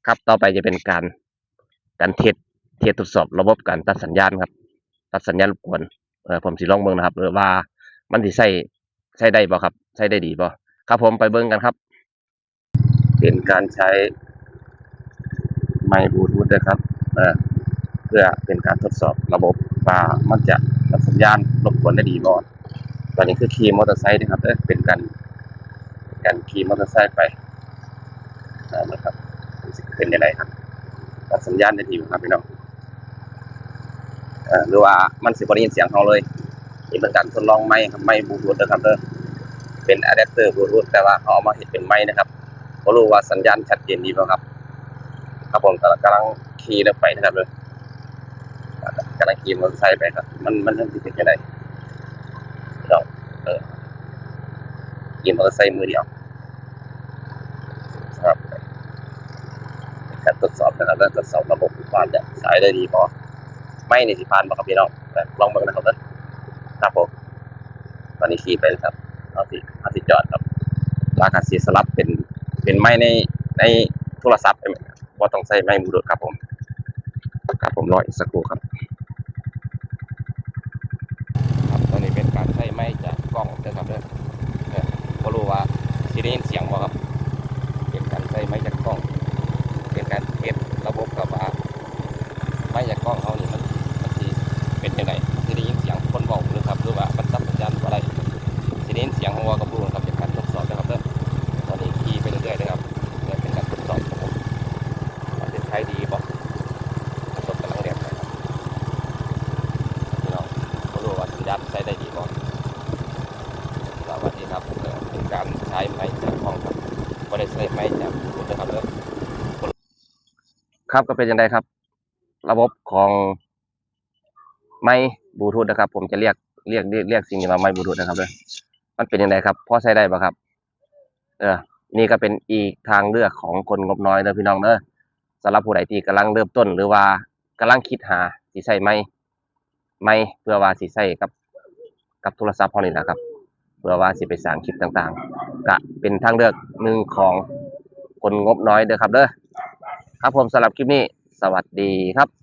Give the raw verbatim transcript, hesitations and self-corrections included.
ครับ ต่อไปจะเป็นการ การเทส เทสทดสอบระบบการตัดสัญญาณครับ ตัดสัญญาณรบกวน เอ่อ ผมสิลองเบิ่งนะครับ เออ ว่ามันสิใช้ ใช้ได้บ่ครับ ใช้ได้ดีบ่ ครับผม ไปเบิ่งกันครับ เป็นการใช้ไมค์บลูทูธนะครับ เอ่อ เพื่อเป็นการทดสอบระบบว่ามันจะตัดสัญญาณรบกวนได้ดีบ่ ตอนนี้คือขี่มอเตอร์ไซค์นะครับ เออ เป็นการ การขี่มอเตอร์ไซค์ไป อ่า นะครับ มันสิเป็นจั่งใดครับ ตัดสัญญาณได้ดีบ่ครับพี่น้อง เอ่อ หรือว่ามันสิบ่ได้ยินเสียงเราเลย นี่เป็นการทดลองไมค์ครับ ไมค์บลูทูธนะครับเด้อ เป็นอะแดปเตอร์บลูทูธ แต่ว่าเขาเอามาเฮ็ดเป็นไมค์นะครับ บ่รู้ว่าสัญญาณชัดเจนดีบ่ครับ ครับผม กำลัง กำลังขี่รถไปนะครับเด้อ กำลังขี่มอเตอร์ไซค์ไปครับ มัน มัน มันสิเป็นจั่งใด พี่น้อง เออ ขี่มอเตอร์ไซค์มือเดียว ครับ การทดสอบนะครับ แล้วทดสอบระบบว่าจะใช้ได้ดีบ่ ไมค์นี่สิผ่านบ่ครับพี่น้อง ลองเบิ่งนะครับเด้อ ครับผม ตอนนี้ขี่ไปครับ เอาสิ เอาสิจอดครับ แล้วก็สิสลับเป็น เป็นไมค์ใน ในโทรศัพท์ บ่ต้องใช้ไมค์บลูทูธครับผม ครับผม รออีกสักครู่ครับ ครับ ตอนนี้เป็นการใช้ไมค์จากกล้องนะครับเด้อ เนี่ย บ่รู้ว่าสิได้ยินเสียงบ่ครับ เป็นการใช้ไมค์จากกล้อง เป็นการเทสระบบครับว่า ไมค์จากกล้องเฮานี่มัน มันสิเป็นจั่งใด มันสิได้ยินเสียงคนเว้าหรือครับ หรือว่ามันตัดสัญญาณบ่ได้ สิได้ยินเสียงเฮาเว้ากับลูกนะครับ เป็นการทดสอบนะครับเด้อ ตอนนี้ขี่ไปเรื่อยๆนะครับ เพื่อเป็นการทดสอบครับผม ว่าจะใช้ดีบ่ รถกำลังแล่นไปครับ พี่น้อง บ่รู้ว่าสัญญาณใช้ได้ดีบ่ สวัสดีครับ เอ่อ เป็นการใช้ไมค์จากกล้องครับ บ่ได้ใช้ไมค์จากบลูทูธนะครับเด้อ ครับ ก็เป็นจั่งใดครับ ระบบของไมค์บลูทูธนะครับ ผมจะเรียก เรียก เรียก เรียกสิ่งนี้ว่าไมค์บลูทูธนะครับเด้อ มันเป็นจั่งใดครับ พอใช้ได้บ่ครับ เออ นี่ก็เป็นอีกทางเลือกของคนงบน้อยเด้อพี่น้องเด้อ สำหรับผู้ใดที่กำลังเริ่มต้น หรือว่ากำลังคิดหาสิใช้ไมค์ ไมค์เพื่อว่าสิใช้กับ กับโทรศัพท์เฮานี่แหละครับ เพื่อว่าสิไปสร้างคลิปต่างๆ ก็เป็นทางเลือกหนึ่งของคนงบน้อยเด้อครับเด้อ ครับผม สำหรับคลิปนี้ สวัสดีครับ